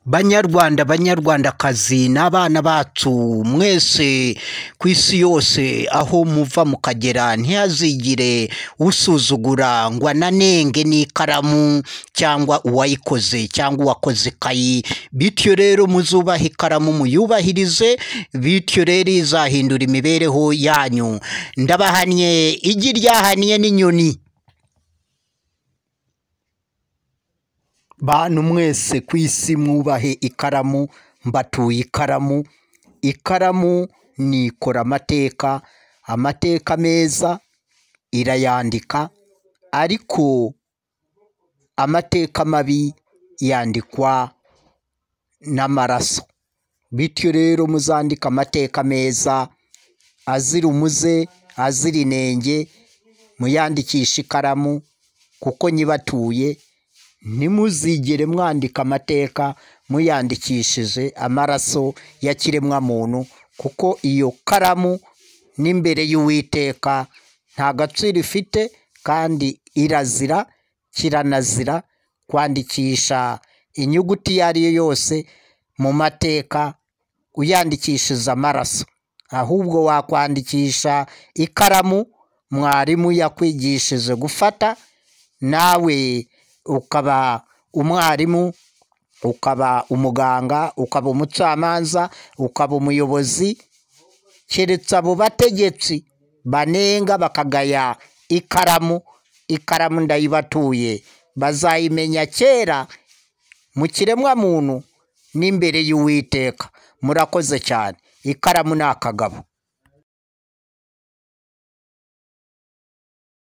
Banyarwanda, banyarwandakazi n'abana bacu mwese ku isi yose aho muva mukagera, ntihazigire usuzugura ngo ananenge n'ikaramu cyangwa uwayikoze cyangwa uwakoze ikayi. Bityo rero muzubahe ikaramu, muyubahirize, bityo rero izahindura imibereho yanyu. Ndabahannye igi ryahannye n'inyoni. Bantu mwese ku isi mwubahe ikaramu, mbatuye ikaramu. Ikaramu nikora amateka, amateka meza irayandika, ariko amateka mabi yandikwa n'amaraso. Bityo rero muzandike amateka meza azira umuze, azira inenge, muyandikishe ikaramu kuko nyibatuye. Ntimuzigere mwandika amateka muyandikishije amaraso ya kiremwamuntu, kuko iyo karamu n'imbere y'Uwiteka nta gaciro ifite, kandi irazira kiranazira kwandikisha inyuguti iyo ari yo yose mu mateka uyandikishije amaraso. Ahubwo wakwandikisha ikaramu mwarimu yakwigishije gufata, nawe ukaba umwarimu, ukaba umuganga, ukaba umucamanza, ukaba umuyobozi. Keretse abo bategetsi banenga bakagaya ikaramu, ikaramu ndayibatuye, bazayimenya kera mu kiremwamuntu n'imbere y'Uwiteka. Murakoze cyane. Ikaramu ni akagabo.